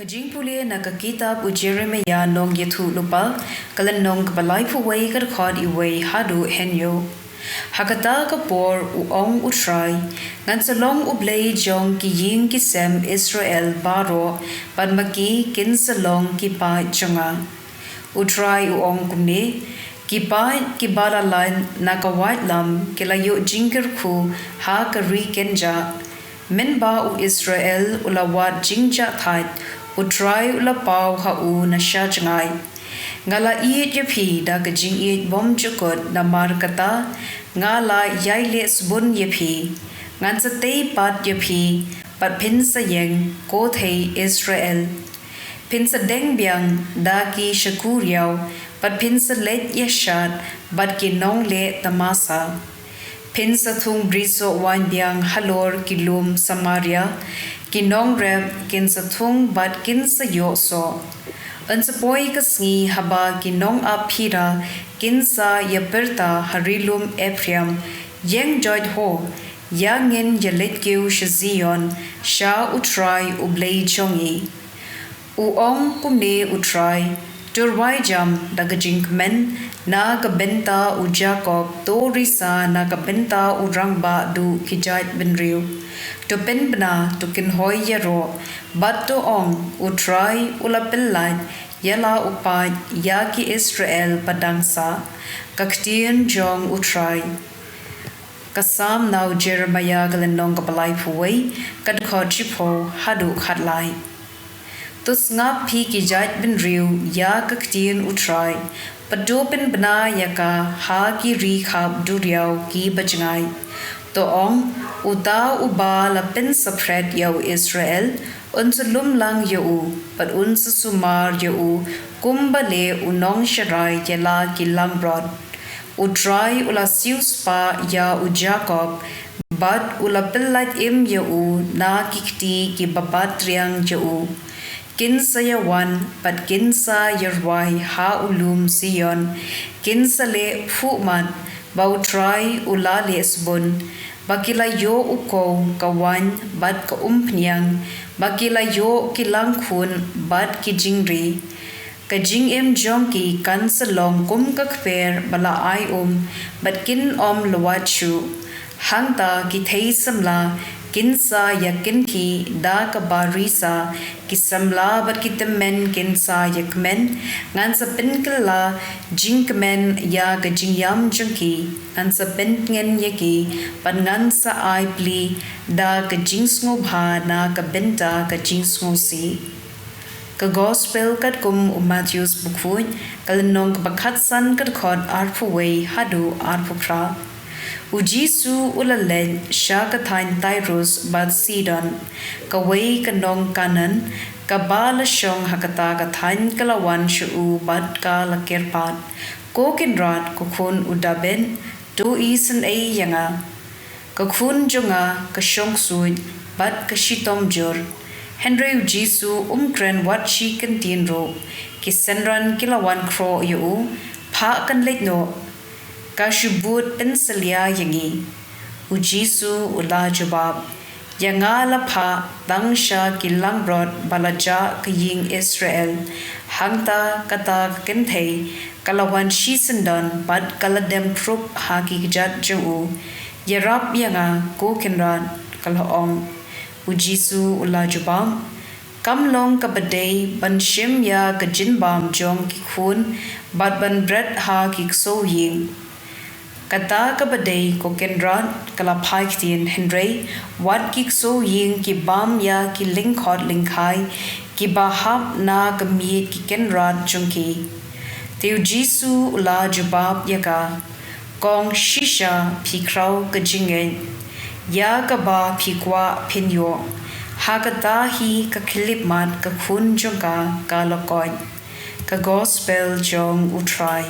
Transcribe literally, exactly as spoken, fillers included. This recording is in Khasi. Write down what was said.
Jingpule na ka kitab u Jeremiah nongïathuhlypa, ka lynnong kaba laiphew wei, ka dkhot wei haduh hynñiew. Ha kata ka por u ong u Trai, ngan sa long u Blei jong ki ïing ki sem Israel baroh, bad ma ki kin sa long ki paid jong nga. U Trai u ong kumne, ki paid kiba la lait na ka waitlam ki la ïoh jingkyrkhu ha ka ri kynjah. Mynba u Israel u la wad jingjahthait, u Trai u la paw ha u na sha jngai. Nga la ïeit ïa phi da ka jingïeit bymjukut, namar kata nga la ïai leh sbun ïa phi. Ngan sa tei pat ïa phi, bad phin sa ïeng, ko thei Israel. Phin sa deng biang da ki shakuriaw, bad phin sa leit ïashad bad ki nongleh tamasa. Phin sa thung brisoh waiñ biang halor ki lum Samaria, ki nongrep kin sa thung bad kin sa ïoh soh. Yn sa poi ka sngi haba ki nongap phira kin sa ïapyrta ha ri lum Ephraim, ïeng joit ho, ïa ngin ïaleit kiew sha Zion, sha u Trai u Blei jong ngi. U ong kumne u Trai, to rwai jam da ka jingkmen na ka bynta u Jakob, to risa na ka bynta u rangbah duh ki jaitbynriew. To pynbna, to kynhoi ïaroh, bad to ong, u Trai u la pyllait ïa la u paid ïa ki Israel ba dang sah. Ka ktien jong u Trai. Ka Salm na u Jeremiah, ka lynnong kaba laiphew wei, ka dkhot shiphew haduh khatlai. To sngap phi ki jaitbynriew ïa ka ktien u Trai, bad to pynbna ïa ka ha ki ri khap duriaw kiba jngai. To ong, uta uba la pynsaphriang ïa u Israel, un sa lum lang ïa u, bad un sa sumar ïa u, kumba leh u nongsharai ïa la ki langbrot. U Trai u la siewspah ïa u Jakob, bad u la pyllait im ïa u na ki kti kiba bat triang ïa u. Kin sa ïawan, bad kin sa ïarwai ha u lum Zion, kin sa leh phuhmat, ba u Trai u la leh sbun, ba ki la ïoh u kow, ka waiñ, bad ka umphniang, ba ki la ïoh ki langkhun, bad ki jingri. Ka jingim jong ki kan sa long kum ka kper ba la ai um, bad kin ym lwat shuh. Hangta ki thei samla kin sa ïakynthih da kaba risa, ki samla bad ki tymmen kin sa ïakmen. Ngan sa pynkylla jingkmen ïa ka jingïam jong ki, ngan sa pyntngen ïa ki, bad ngan sa ai plie da ka jingsngewbha na ka bynta ka jingsngewsih. Ka Gospel katkum u Mathaios bakhuid, ka lynnong kaba khatsan, ka dkhot arphew wei haduh arphew phra. U Jisu u la leit sha ka thaiñ Tirus bad Sidon. Kawei ka nong Kanaan, kaba la shong ha kata ka thaiñ, ka la wan sha u bad ka la kyrpad, Ko Kynrad, ko khun u Dabid, to isynei ïa nga. Ka khun jong nga ka shong ksuid bad ka shitom jur. Hynrei u Jisu um kren wat shi kyntien ruh. Ki synran ki la wan khroh ïa u, Phah kan leit noh, ka shu bud pynsalia ïa ngi. U Jisu u la jubab, Ïa nga la phah tang sha ki langbrot ba la jah ka ïing Israel. Hangta kata ka kynthei ka la wan shisyndon bad ka la dem khrup ha ki kjat jong u. Ïarap ïa nga, ko Kynrad, ka la ong. U Jisu u la jubab, Kam long kaba dei ban shim ïa ka jingbam jong ki khun bad ban bret ha ki ksew ïing. Kata kaba dei, ko Kynrad, ka la phai ktien, hynrei wat ki ksew ïing ki bam ïa ki lyngkhot lyngkhai kiba hap na ka miej ki kynrad jong ki. Te u Jisu u la jubab ïa ka, Kong, shisha phi khraw ka jingngeit. Ïa kaba phi kwah phin ïoh. Ha kata hi ka khyllipmat ka khun jong ka ka la koit. Ka Gospel jong u Trai.